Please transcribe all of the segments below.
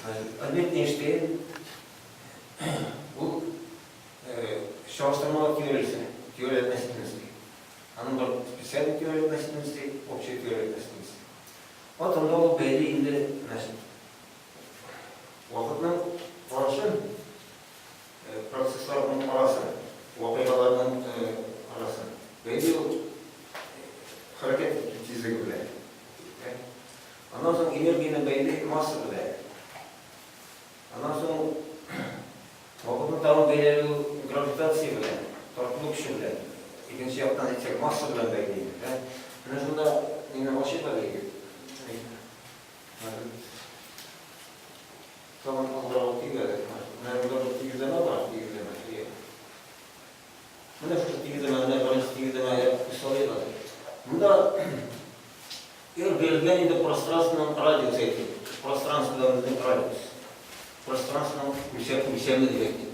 Альберт Эйнштейн ул чагыштырмалы теориясе, теория относительности. Аның бар специальный теория относительности, общая теория относительности. Вот анда ул бәйле инде, значит, вакытның барышын, процессларның арасын, вакыйгаларның арасын бәйли ул хәрәкәт итү тизлеге белән. Аннан соң энергияне бәйли масса белән. Аннан соң вакытны тагын бәйләү гравитация белән, тартылу көче белән. Икенче яктан әйтсәк, масса белән бәйли инде. Менә шунда мине ачыйк әле, егет. Тагын алгарак үтик әле. Менә монда бер тигезләмә бар, тигезләмә. Әйе. Менә шушы тигезләмә, менә беренче тигезләмәгә күз салыйк әле. Монда R бирелгән инде пространствоның радиусы әйтик. Пространствода безнең радиус. Пространствоның үлчәм, үлчәме дип әйтик.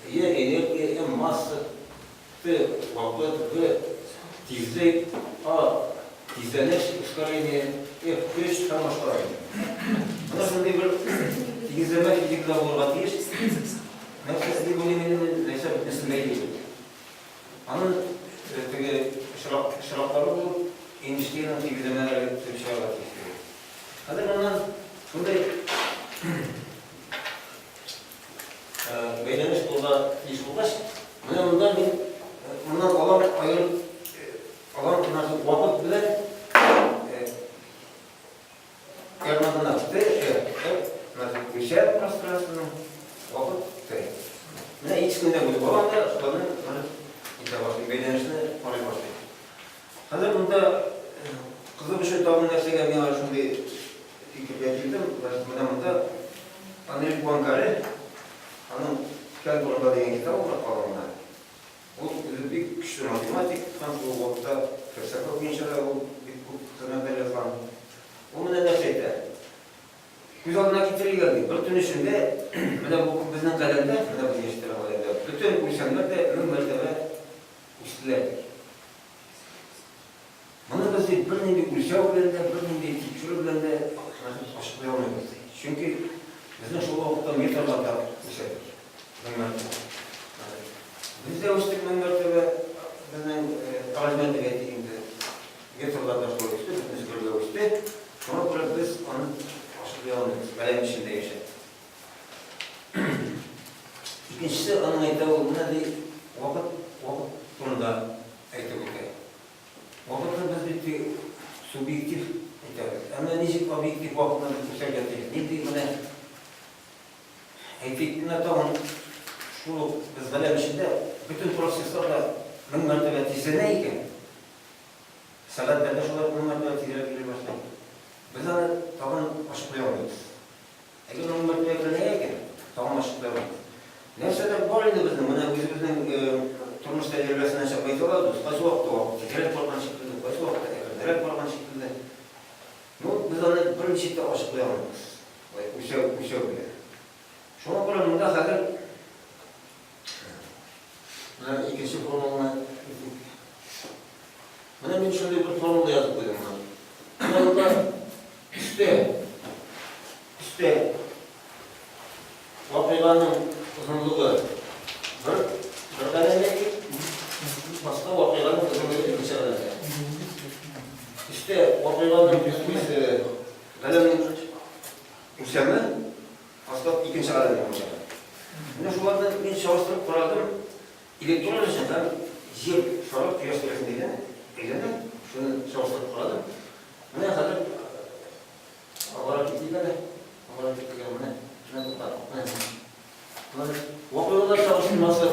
Е энергия, М масса, Т вакыт, В тизлек, А тизләнеш, ускорение, F көч һәм башкалар. Менә шундый бер тигезләмә физикада булырга тиеш. Нәрсә дип уйлыйм инде мин, нәрсә бөтенесен бәйли. Аның теге очрак, очраклары булып, Эйнштейнның тигезләмәләре төзеп чыгарга тиеш түгел. Хәзер моннан шундый бәйләнеш булырга тиеш булгач, менә монда мин моннан алам аерып алам менә шул вакыт белән Ярмагына Т, Р, Р, менә үлчәм пространствоның вакыт Т. Менә икесен дә бүлеп алам да, шуларны менә итә башлыйм, бәйләнешне карый башлыйм. Хәзер монда кызык өчен тагын нәрсәгә миңа шундый фикергә килдем. Менә монда Анри Пуанкаре, аның Фән турында дигән китабы бар калын гына. Ул үзе бик көчле математик һәм шул ук вакытта фәлсәфә буенча да ул бик күп хезмәтләр язган. Ул менә нәрсә әйтә. Күз алдына китерергә ди, бер төн эчендә менә бу безнең галәмдә, менә без яши торган галәмдә, бөтен үлчәмнәр дә 1000 мәртәбә үстеләр ди. Моны без ди бернинди үлчәү белән дә, бернинди тикшерү белән дә ачыклый алмыйбыз ди. Чөнки безнең шул вакытта метрлар да үсә ди. 1000 мәртәбә. Без дә үстек 1000 мәртәбә, безнең арифметик әйтик инде, метрлар да шулай үсте, бөтенесе бергә үсте. Шуңа күрә без аны ачыклый алмыйбыз, галәм эчендә яшәп. Икенчесе, аның әйтә ул, менә ди, вакыт, вакыт турында әйтеп үтә. Вакытны без бит ди субъектив әйтәбез. Әмма ничек объектив вакытны без үлчәргә тиеш? Нинди менә әйтик, менә тагын шул ук без галәм эчендә бөтен процесслар да 1000 мәртәбә тизләнә икән, сәгатьләр дә шулай ук 1000 мәртәбә тизрәк йөри башлый. Без аны тагын ачыклый алмыйбыз. Әгәр 1000 мәртәбә әкренәя икән, тагын ачыклый алмыйбыз. Нәрсәдер бар инде безнең, менә үзебезнең тормыш тәҗрибәсеннән чыгып әйтә алабыз, кайсы вакытта вакыт тизрәк барган шикелле, кайсы вакытта әкренрәк барган шикелле. Ну, без аны берничек тә ачыклый алмыйбыз. Болай үлчәү, үлчәү белән. Шуңа күрә монда хәзер менә икенче формуланы әйтик. Менә мин шундый бер формула язып куйдым моны. Менә монда өстә, өстә Вакыйганың озынлыгы бер бер галәмә башка вакыйганың озынлыгы икенче галәмә. Өстә вакыйганың галәмнең үлчәме, аста икенче галәмнең үлчәме. Менә шуларны мин чагыштырып карадым. Электрон өчен һәм Җир шары Кояш тирәсендә әйләнә, шуны чагыштырып карадым. Менә хәзер Алгарак китик әле. Алгарак китик әле. Менә, менә тукта. Менә. Менә вакыйгалар чагыштырмасы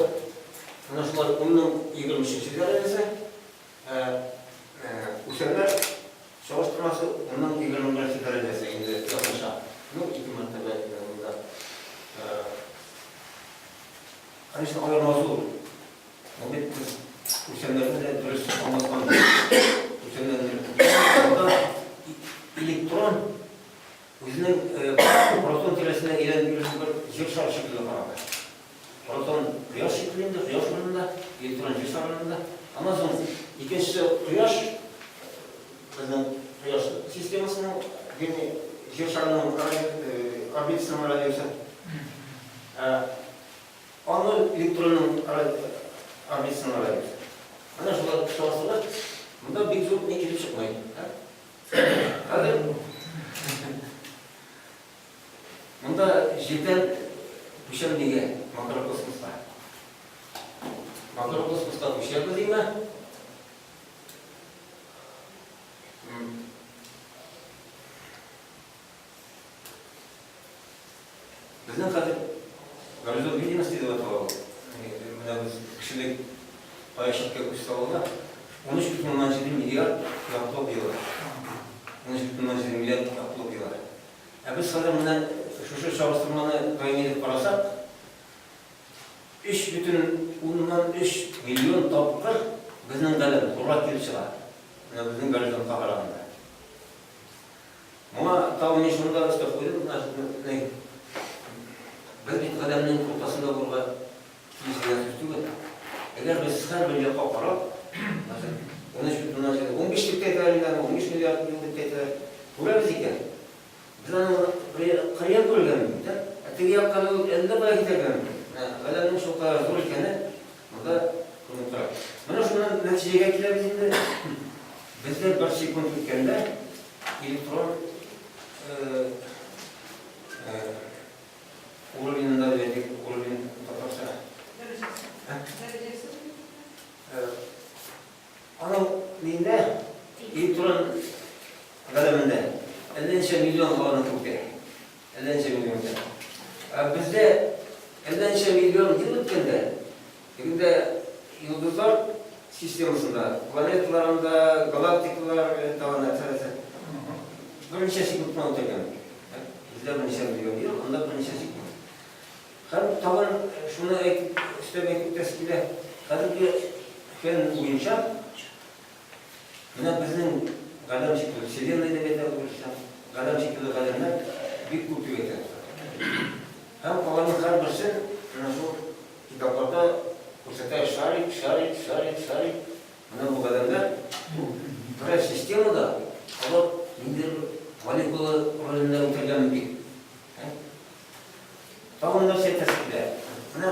менә шулай унның 23 дәрәҗәсе. Ә үлчәмнәр чагыштырмасы унның 21 дәрәҗәсе инде якынча. Ну, ике мәртәбә инде монда. Конечно, аерма зур. Ул бит без үлчәмнәрне дә дөрес аңлаткан. Үлчәмнәрне монда электрон үзенең протон тирәсенә әйләнеп йөрүче бер җир шары шикелле карады. Протон кояш шикелле инде, кояш урынында, электрон җир шары урынында. Аннан соң икенчесе кояш безнең кояш системасының, ягъни җир шарының орбитасының радиусы. А0 электронның орбитасының радиусы. Менә шулар чагыштыргач, монда бик зур ни килеп чыкмый. Хәзер монда Җирдән күчәм нигә? Макрокосмоска. Макрокосмоска күчәбез димә. Безнең хәзер горизонт видимости дип атала ул. Менә без кешелек кая читкә күз салуда 13,7 миллиард яктылык елы. 13,7 миллиард яктылык елы. Ә без хәзер менә шушы чагыштырманы даими итеп карасак, 3,3 миллион тапкыр безнең галәм зуррак килеп чыга. Менә безнең горизонтка караганда. Моңа тагын мин шуны да өстәп куйдым, менә без бит галәмнең уртасында булырга тиеш дигән сүз түгел. Әгәр без һәрбер якка карап, мәсәлән, 13,7, 15 дип тә әйтәләр инде аны, 15 миллиард ел дип тә әйтәләр, күрәбез икән, без аны кырыен күрергә мөмкин, да? Ә теге якка ул әллә кая китәргә мөмкин. Менә галәмнең шулкадәр зур икәне монда күренеп тора. Менә шуннан нәтиҗәгә киләбез инде. Бездә бер секунд үткәндә электрон уровененда дип әйтик, уровень татарча. Дәрәҗәсе. Дәрәҗәсе. Аның ниндә электрон галәмендә әллә ничә миллион аларның күккә. Әллә ничә миллион үтә. Ә бездә әллә ничә миллион ел үткәндә, тегендә йолдызлар системасында, планеталарында, галактикалар, тагын нәрсә нәрсә, берничә секунд кына үтәргә мөмкин. Бездә берничә миллион ел, анда берничә секунд. Һәм тагын шуны әйтеп, өстәп әйтеп үтәсе килә, хәзерге фән буенча Менә безнең галәм шикелле, Вселенная дип әйтәбез урысча, галәм шикелле галәмнәр бик күп дип әйтәбез. Һәм аларның һәрберсен менә шул китапларда күрсәтә, шарик, шарик, шарик, шарик. Менә бу галәмнәр, бу берәр системада алар ниндидер молекула ролендә үтәргә мөмкин. Тагын нәрсә әйтәсе килә? Менә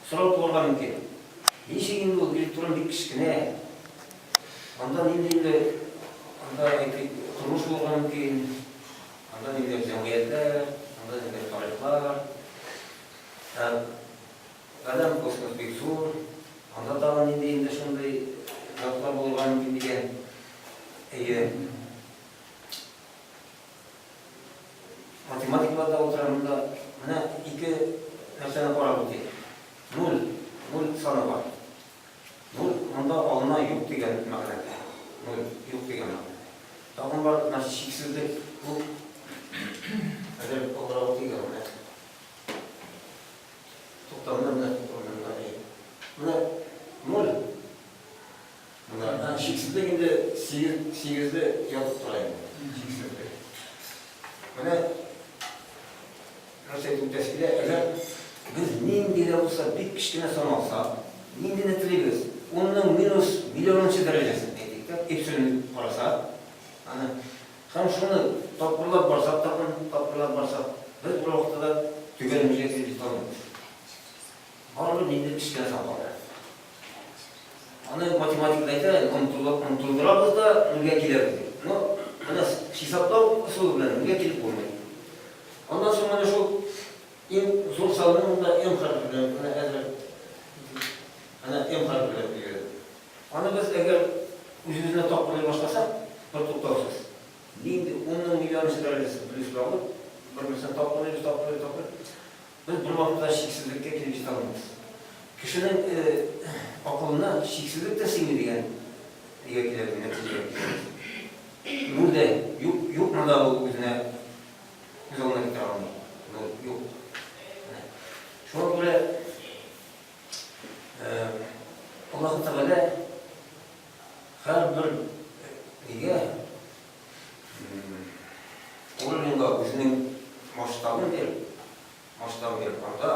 Сорау туарга мөмкин. Ничек инде ул электрон бик кечкенә? Анда нинди инде, анда әйтик, тормыш булырга мөмкин, анда ниндидер җәмгыятьләр, анда ниндидер тарихлар. Ә галәм, космос бик зур, анда тагын нинди инде шундый затлар булырга мөмкин дигән. Әйе. Математиклар да утыра монда. Менә ике нәрсәне карап үтик. Нуль, нуль саны бар. Нуль монда алына юк дигән мәгънәдә. Нуль, юк дигән мәгънәдә. Тагын бар, менә чиксезлек. Бу әзер олырак үтик әле менә. Тукта, менә, менә, менә, менә нуль. Менә чиксезлек инде сигезле ятып тора инде. Чиксезлек. Менә нәрсә әйтеп үтәсе килә, әгәр без нинди дә булса бик кечкенә сан алсак, ниндине телибез, унның минус миллионынчы дәрәҗәсен әйтик тә, эпсилон дип карасак, аны һәм шуны тапкырлап барсак, тагын тапкырлап барсак, без бер вакытта да төгәл нәтиҗәгә килеп җитә алмыйбыз. Барыбер ниндидер кечкенә сан кала. Аны математикада әйтә, омтылдырабыз да нульгә киләбез дип. Но менә хисаплау ысулы белән нульгә килеп булмый. Аннан соң менә шул иң зур санны монда М хәрефе белән, менә әзер әнә М хәрефе белән билгеләдек. Аны без әгәр үз-үзенә тапкырлый башласак, бертуктаусыз, нинди унның миллионынчы дәрәҗәсе плюслы алып, бер-берсен тапкырлыйбыз, тапкырлыйбыз, тапкырлыйбыз, Без бервакытта да чиксезлеккә килеп җитә алмыйбыз. Кешенең акылына чиксезлек тә сыймый дигән нигә киләбез, нәтиҗәгә киләбез. Нур дә юк, юк монда ул үзенә күз алдына китерә алмый. Нур юк. Менә. Шуңа күрә Аллаһы Тәгалә һәрбер нигә Уровеньга үзенең масштабын биреп, масштабын биреп, анда,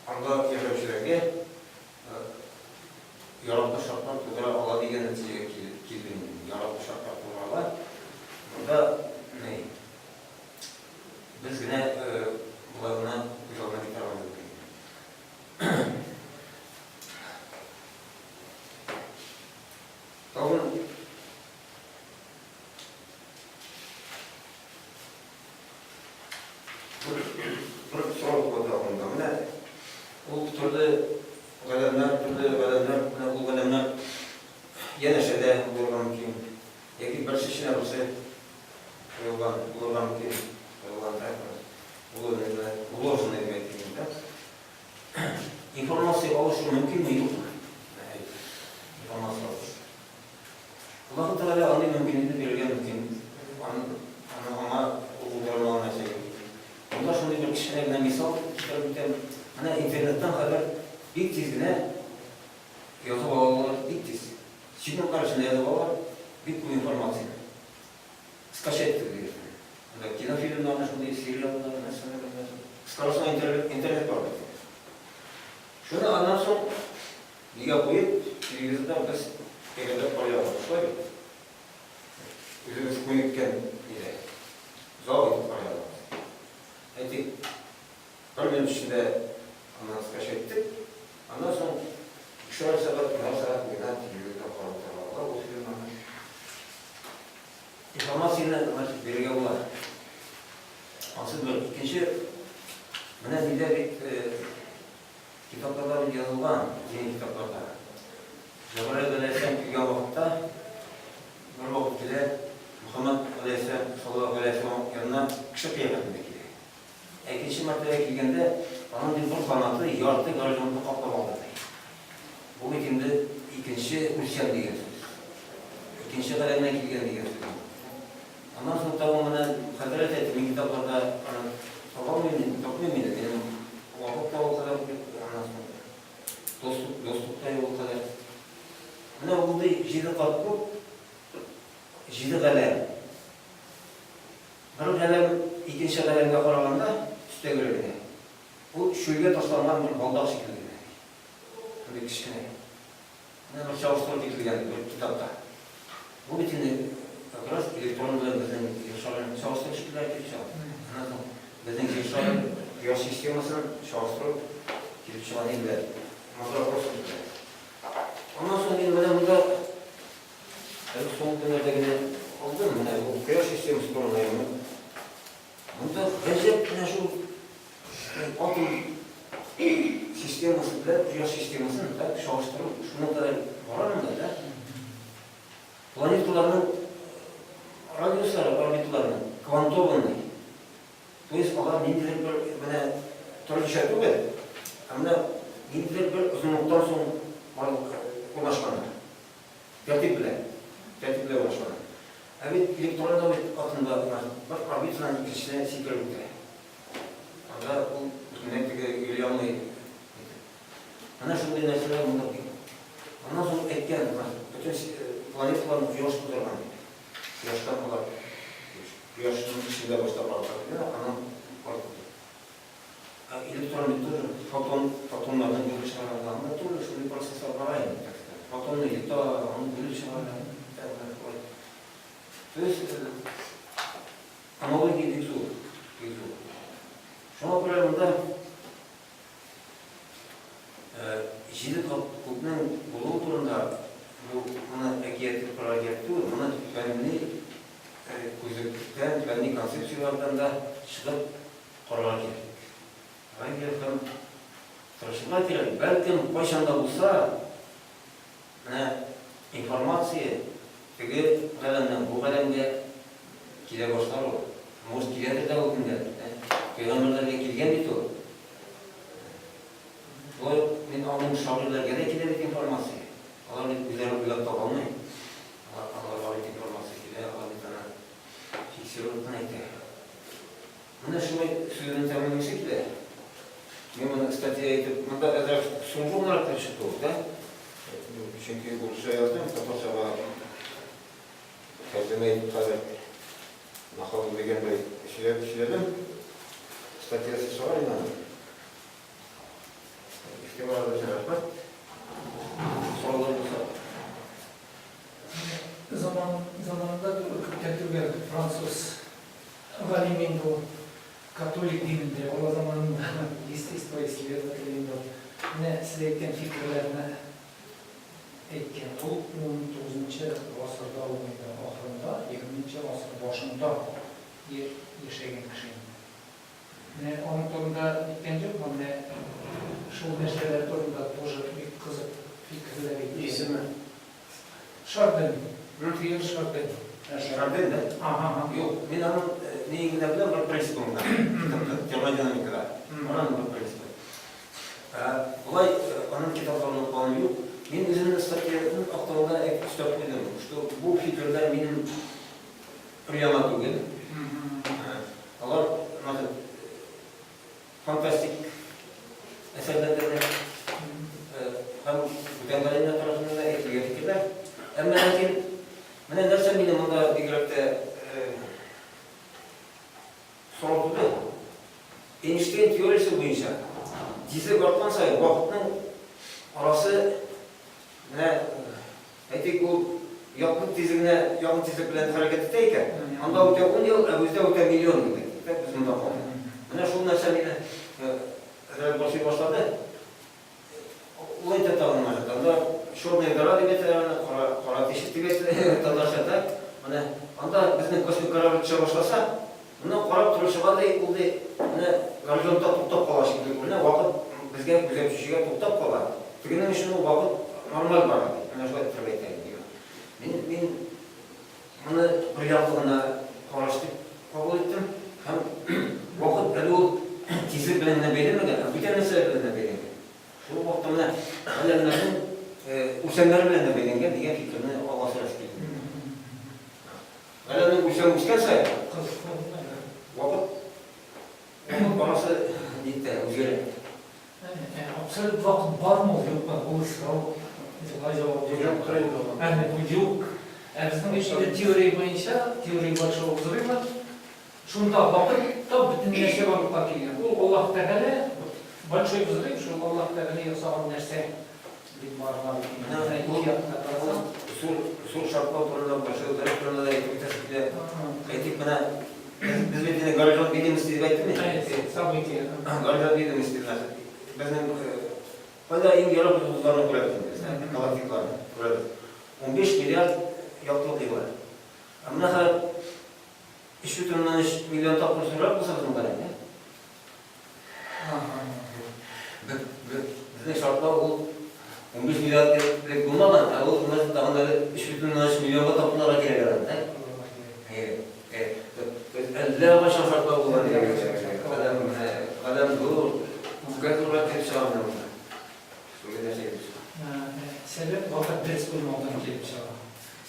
анда яшәүчеләргә яраклы шартлар тудыра ала дигән нәтиҗәгә килдем мин. Яраклы шартлар тудыра ала. Монда ни, без генә Әйтик, берсе эченә берсе куелган булырга мөмкин, куелган, да, уложенный дип әйтик инде, да. Информация алышу мөмкинме, юкмы? Информация алышу. Аллаһы Тәгалә андый мөмкинлекне бирергә мөмкин. Аны аңа ул булдыра алмаган нәрсә юк. Монда шундый бер кечкенә генә мисал китереп үтәм. Менә интернеттан хәзер бик тиз генә язып алалар, бик тиз. Секундлар эчендә язып алалар бик күп информацияне. Скачать итеп дигән. Анда кинофильмнарны шундый сериаллар, нәрсәләр, нәрсә. Скоростной интернет бар бит. Шуны аннан соң нигә куеп, телевизордан без әйбәтләп карый алабыз, шулай бит? Үзебез күнеккән нидә, зал итеп карый алабыз. Әйтик, бер минут эчендә аннан скачать иттек, аннан соң икешәр сәгать, унар сәгать буена телевизордан карап утыра алабыз ул фильмнарны. Информацияне, значит, бирергә була. Ансы бер. Икенче, менә нидә бит Китапларда бит язылган, дини китапларда. Җәбраил галәйһиссәлам килгән вакытта, бер вакыт килә, Мөхәммәд галәйһиссәлам, саллаллаһу галәйһи вә сәлләм янына кеше кыяфәтендә килә. Ә икенче мәртәбә килгәндә, аның ди бер канаты ярты горизонтны каплап алды ди. Бу бит инде икенче үлчәм дигән сүз. Икенче галәмнән килгән дигән сүз инде. Аннан соң тагын менә хәзрәт әйтте, мин китапларда аны таба алмыйм инде, тапмыйм инде, минем вакыт та ул кадәр юк, аннан соң доступ, доступ та юк ул кадәр. Менә ул ди, җиде кат күк, җиде галәм. Бер галәм икенче галәмгә караганда өстәгерәк генә. Ул чүлгә ташланган бер балдак шикелле генә. Шундый кечкенә. Менә бер чагыштыру китерелгән бер китапта. Бу бит инде как раз электрон белән безнең Җир шарын чагыштыру шикелле килеп чыга. Аннан соң безнең Җир шарын Кояш системасын чагыштыру килеп чыга ни белән? Макрокосмос белән. Аннан соң мин менә монда әле соңгы көннәрдә генә алдым, менә бу Кояш системасы турында язма. Монда гаҗәп менә шул атом системасы белән кояш системасын да чагыштыру шуның кадәр бара монда, да? Планеталарның радиуслары, орбиталарының квантованный. То есть алар ниндидер бер менә төрлечә түгел, ә менә ниндидер бер озынлыктан соң барлыкка урнашканнар. Тәртип белән. Тәртип белән урнашканнар. Ә бит электрон да бит атомда бер орбитадан икенчесенә сикереп үтә. Анда ул бөтенләй теге йөри алмый. Менә шундый нәрсәләр монда бик. Аннан соң әйткән, бөтен планеталарны кояш тудырган дип. Кояштан алар кояшның эчендә башта барлыкка килә, аннан барлыкка килә. Ә электрон бит тоже фотон, фотоннарны бүлеп чыгарырга, анда тоже шундый процесслар бара инде, так сказать. Фотонны йота, аны бүлеп чыгара, шулай. То есть аналогия бик зур, бик зур. Шуңа күрә монда җиде кат күкнең булуы турында бу моны әкият дип карарга кирәк түгел, моны фәнни күзлектән, фәнни концепцияләрдән дә чыгып Карарга кирәк. Карарга кирәк һәм тырышырга кирәк. Бәлкем, кайчан да булса, менә информация теге галәмнән бу галәмгә килә башлар ул. Может, киләдер дә ул көннәр. Пәйгамбәрләргә килгән бит ул. Шулай ук мин аңлыйм, шагыйрьләргә дә килә бит информация. Алар бит үзләре уйлап таба алмый. Аларга бит информация килә, алар бит аны фиксировать кына итә. Менә шулай сүземне тәмамлыйсы килә. Мин моны статья итеп, монда әзрәк соңгы гынарак килеп чыкты ул, да? Чөнки урысча яздым, татарчага тәрҗемә итеп хәзер на ходу дигәндәй сөйләп сөйләдем. Статьясы чыгар инде аның. Игътибарыгыз өчен рәхмәт. Сораулар булса. Заман, заманында түгел, күптән түгел француз Галим инде ул, католик динендә, бала заманында естествоисследователь инде ул. Менә сез әйткән фикерләрне әйткән. Ул унтугызынчы гасырда ук инде, ахырында, егерменче гасыр башында яшәгән кеше инде. Менә аның турында әйткән юкмы? Менә шул нәрсәләр турында тоже бик кызык фикерләр әйткән. Исеме? Шарден. Пьер Шарден. Шарден, да? Ага. Юк, мин аның ни генә беләм, бер принцибын гына. Термодинамикада. Аның бер принцибы. Болай аның китапларын укыганым юк. Мин үземнең статьямның актыгында әйтеп өстәп куйдым, что бу фикерләр минем өр-яңа түгел. Алар, значит, фантастик әсәрләрдә дә һәм бүтән галимнәр тарафыннан да әйтелгән фикерләр. Әмма ләкин менә нәрсә мине монда бигрәк тә сорау туды. Эйнштейн теориясе буенча тизлек арткан саен вакытның арасы менә әйтик, ул якын тизлегенә якын тизлек белән хәрәкәт итә икән, анда үтә 10 ел, ә бездә үтә миллион ел. Без монда калдык. Менә шул нәрсә мине әзрәк борчый башлады. Ул әйтә тагын менә, анда черная дыра дип әйтәләр аны, кара, кара тишек дип әйтелә татарча, так? Менә анда безнең космик корабль төшә башласа, моннан карап торучыга ди, ул ди, менә горизонтта туктап кала шикелле күренә, вакыт безгә күзәтүчегә туктап кала. Тегенең өчен ул вакыт нормаль бара ди. Менә шулай иттереп әйтә инде. Мин моны бер яклы гына караш дип кабул иттем. Һәм вакыт әле ул тизлек белән генә бәйләнмәгән, ә бүтән нәрсәләр белән дә бәйләнгән. Шул ук вакытта менә галәмнәрнең үлчәмнәре белән дә бәйләнгән дигән фикерне алга сөрәсе килде. Галәмнең үлчәме үскән саен, вакыт вакыт арасы нитә, үзгәрә. Абсолют вакыт бармы ул, юкмы? Ул сорау җылга җавап бирә. Юктыр инде ул. Әле бу юк. Ә безнең бит инде теория буенча, теория большого взрыва, шунда вакытта бөтен нәрсә барлыкка килгән. Ул Аллаһ Тәгалә, большой взрыв, шул Аллаһ Тәгалә ясаган нәрсә дип барыла бит инде. Менә Ике якка карасаң. Зур, зур шартлау турында, большой взрыв турында да әйтеп үтәсе килә. Әйтик, менә без бит инде горизонт видимости дип әйттем мин. Событие. Горизонт видимости значит. Безнең кайда иң ерак йолдызларны күрәбез инде без, галактикаларны күрәбез. 15 миллиард яктылык елы. Ә менә хәзер 3,3 миллион тапкыр зуррак булса безнең галәм, ә? Безнең шартлау ул 15 миллиард элек булмаган, ә ул менә тагын әле 3,3 миллионга тапкырларга кирәк әле, да? Әллә кайчан шартлау булган дигән. Галәм, галәм зур, күпкә зуррак килеп чыга менә монда. Шундый нәрсә килеп чыга. Сәбәп вакыт дөрес булмаудан килеп чыга.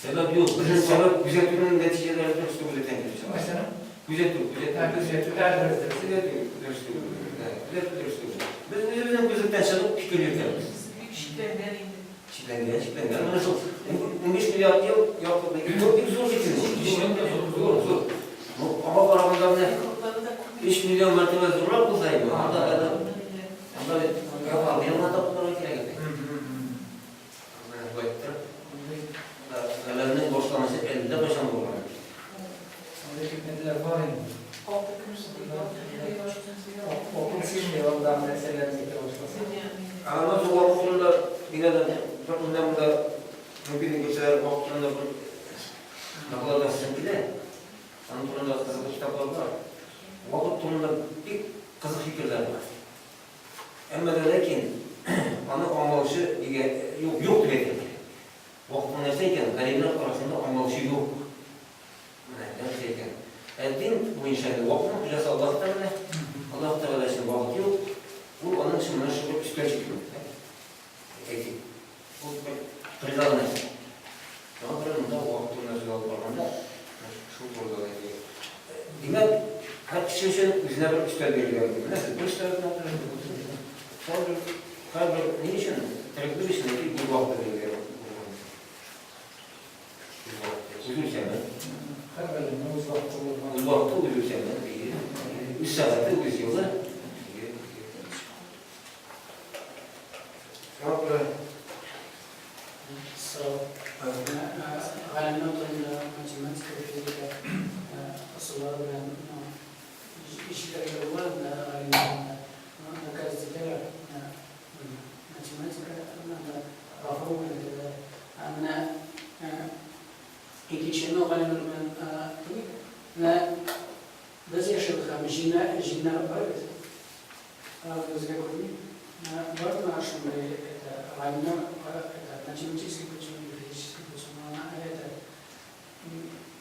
Сәбәп юк. Безнең сәбәп күзәтүнең нәтиҗәләре дөрес түгеллектән килеп чыга. Мәсәлән? Күзәтү, күзәтү. Ә, күзәтү, ә, дөрес, дөрес. Күзәтү дөрес түгел. Күзәтү дөрес түгел. Без үзебезнең күзлектән чыгып фикер йөртәбез. Бик чикләнгән инде. Чикләнгән, чикләнгән. Менә шул 15 миллиард ел яктылык. Бу бик зур бит инде. Зур, зур, зур. Ну, аңа караганда менә 3 миллион мәртәбә зуррак булса иде, анда әле анда бит яңа тапкырларга кирәк иде. Менә шулай иттереп, галәмнең башланычы әллә кайчан булган. Андый хикмәтләр бар инде. Алты көн сыймый, алты кояш көн сыймый. Акыл сыймый андагы нәрсәләрне әйтә башласаң. Ә аннан соң вакыт турында миңа да бер менә монда мөмкинлек бирсәләр, вакыт турында бер доклад ясыйсым килә. Аның турында кызыклы китаплар бар. Вакыт турында бик кызык фикерләр бар. Әмма дә ләкин аны аңлаучы дигән юк, юк дип әйтергә кирәк. Вакытның нәрсә икәнен галимнәр арасында аңлаучы юк. Менә нәрсә икән. Ә дин буенча инде вакытның хуҗасы Аллаһ Тәгалә. Аллаһ Тәгалә өчен вакыт юк. Ул аның өчен менә шул өстәл шикелле. Әйтик, ул бер риза нәрсә. Шуңа күрә монда вакыт турында сүз алып барганда, шул турыда да әйтик. Димәк, һәр кеше өчен үзенә бер өстәл бирелгән. Менә сез бер өстәл белән утырасыз. Һәрбер, һәрбер ни өчен? Тереклек өчен әйтик, үз вакыты бирелгән. Үз вакыты, үз үлчәме. Һәр галимнең үз вакыты булган. Үз вакыты, үз үлчәме. Үз сәгате, үз елы. Шуңа күрә Сорау. Галимнәр турында математика, физика ысуллары белән ишетергә була, галимнәр доказывать итәләр. Математика гафу итәләр. Ә менә икенче галимнәр белән түгел. Менә без яшибез һәм җиннәр бар бит. Алар безгә күренми. Бармы шундый это галимнәр, это математический путем или физический путем, это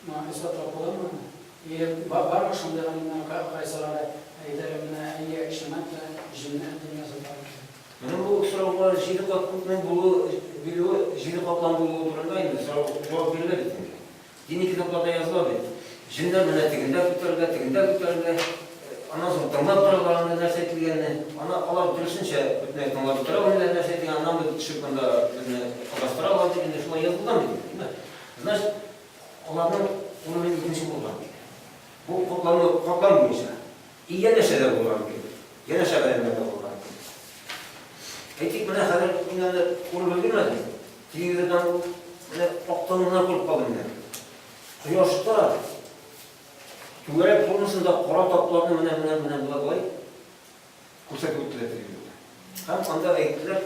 Исбатлап буламы аны? Или бармы шундый галимнәр, кайсылары әйтер, менә әйе, чынлап та җеннәр дөньясы бар икән? Менә бу сорауга җиде кат күкнең булуы, бирүе, җиде катлам булуы турында инде сорау җавап бирелә бит инде. Дини китапларда языла бит. Җеннәр менә тегендә күтәрелә, тегендә күтәрелә. Аннан соң тыңлап торалар анда нәрсә әйтелгәнне. Ана алар дөресенчә бөтенләй тыңлап бетерә алмыйлар нәрсә әйтелгәнен, аннан бит төшеп монда безне адаштыралар дип инде шулай язылган бит инде, димме? Значит, аларның урыны икенче булган бит. Бу катламлы катлам буенча. И янәшәдә булган бит. Янәшә галәмнәрдә булган бит. Әйтик, менә хәзер мин аны күреп өлгермәдем. Телевизордан менә актан гына күреп калдым менә. Кояшта түгәрәк формасында кара тапларны менә менә менә болай күрсәтеп үттеләр телевизорда. Һәм анда әйттеләр,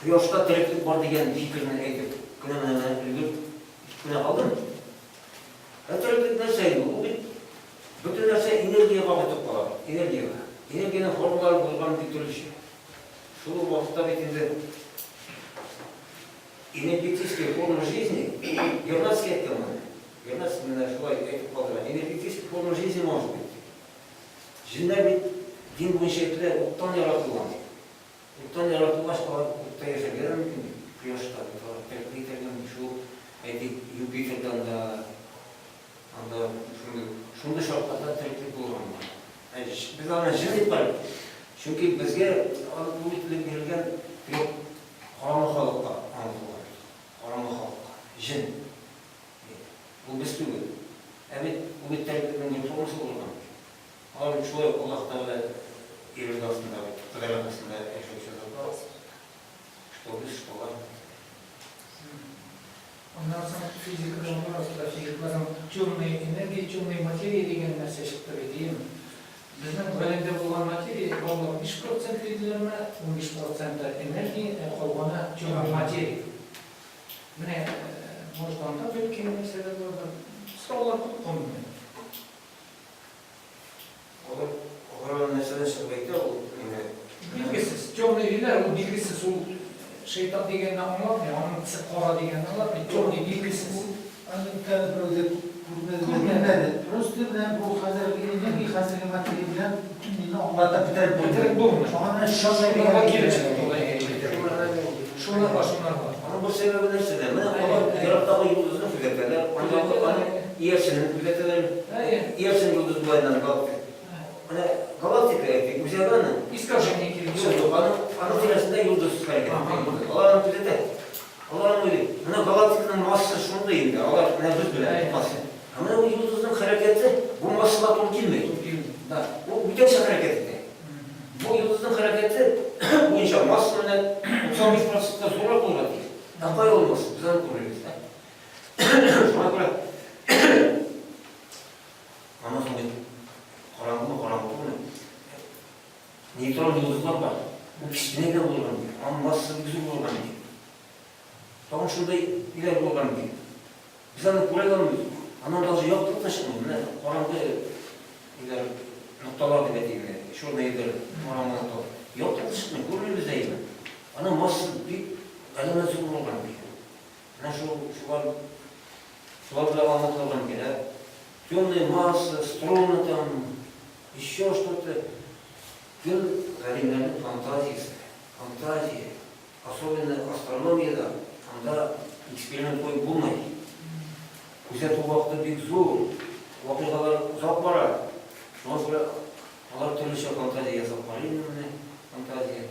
кояшта тереклек бар дигән фикерне әйтеп кенә менә менә өлгереп кенә калдым. Ә тереклек нәрсә инде? Ул бит бөтен нәрсә энергиягә кайтып кала. Энергиягә. Энергиянең формалары булган бик төрлечә. Шул ук вакытта бит инде энергетическая форма жизни, Вернадский әйткән моны. Вернадский менә шулай әйтеп калдырган. Энергетическая форма жизни может быть. Җеннәр бит дин буенча әйтелә, уттан яратылган дип. Уттан яратылгач, алар утта яшәргә дә мөмкин бит. Кояшта бит алар тереклек итәргә мөмкин. Шул, әйтик, Юпитердан да анда шундый, шундый шартларда тереклек булырга мөмкин. Ә без аны җен дип карыйбыз. Чөнки безгә ул ителеп бирелгән теге караңгы халыкка аңлатылган бит. Караңгы халыкка. Җен. Ул без түгел. Ә бит ул бит тәрбиянең бер формасы булырга мөмкин. Алар бит шулай ук Аллаһ Тәгалә иреге астында бит, кодрәт астында яшәүче затлар. Что без, что алар. Аннан соң физикадан бар, астрофизикларның темная энергия, темная материя дигән нәрсә чыкты бит, иеме? Безнең галәмдә булган материя барлыгы 5 процент диделәрме, 15 проценты энергия, ә калганы темная материя. Менә, может, анда бәлки нәрсәдер бардыр. Сораулар күп гомумән. Алар, алар аны нәрсәдән чыгып әйтә ул инде? Билгесез. Темный диләр, ул билгесез. Ул шайтан дигәнне аңлатмый, аның төсе кара дигәнне аңлатмый. Темный билгесез. Аны тәне берәү дә күрмәде, белмәде. Просто менә бу хәзерге энергия, хәзерге материя белән бөтен дөньяны аңлатып бетереп булмый. Бетереп булмый. Шуңа менә темный Шунарга дигән килеп чыга. Шунарга, шунарга. Аның бер сәбәбе нәрсәдә? Менә алар ерактагы йолдызны күзәтәләр, андагы аның иярченен күзәтәләр. Иярчен йолдыз болайдан галактика. Менә галактика әйтик, үзәге аның. Искажение килеп чыга. Юк, аның аның тирәсендә йолдыз хәрәкәт итә. Алар аны күзәтә. Алар аны уйлый. Менә галактиканың массасы шундый инде. Алар менә без белән масса. Ә менә бу йолдызның хәрәкәте бу массага туры килми. Да. Ул бүтәнчә хәрәкәт итә. Бу йолдызның хәрәкәте буенча масса менә 95 процентка зуррак булырга тиеш. Ә кая ул масса? Без аны күрмибез. Шуңа күрә аннан соң бит караңгымы, караңгы түгелме? Нейтрон йолдызлар бар. Ул кечкенә генә булырга мөмкин. Аның массасы бик зур булырга мөмкин. Тагын шундый ниләр булырга мөмкин. Без аны күрә дә алмыйбыз. Аннан даже яктылык та чыкмый. Менә караңгы ниләр, нокталар дип әйтик инде. Черный дыр, караңгы нокталар. Яктылык чыкмый, күрмибез дә инде. Аның массасы бик галәмәт зур булырга мөмкин. Менә шул, шулар, шулар белән аңлатылырга мөмкин. Ә темная масса, струны там, еще что-то. Гел галимнәрнең фантазиясе, фантазия. Особенно астрономиядә, анда эксперимент куеп булмый. Күзәтү вакыты бик зур, вакыйгалар озак бара. Шуңа күрә алар төрлечә фантазия ясап карый инде менә, фантазия.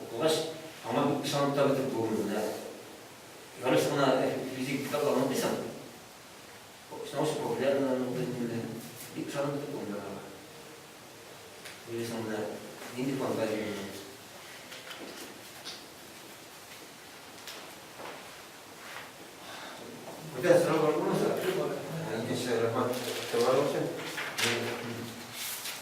Укыгач, аңа бик ышанып та бетеп булмый менә. Ярыйсы гына физик китапларны укыйсың, научно-популярныйларны укыйсың инде, бик ышанып бетеп булмый аларга. Уйлыйсың менә, нинди фантазия менә. Бүтән сораулар булмаса, икенче рәхмәт игътибарыгыз өчен.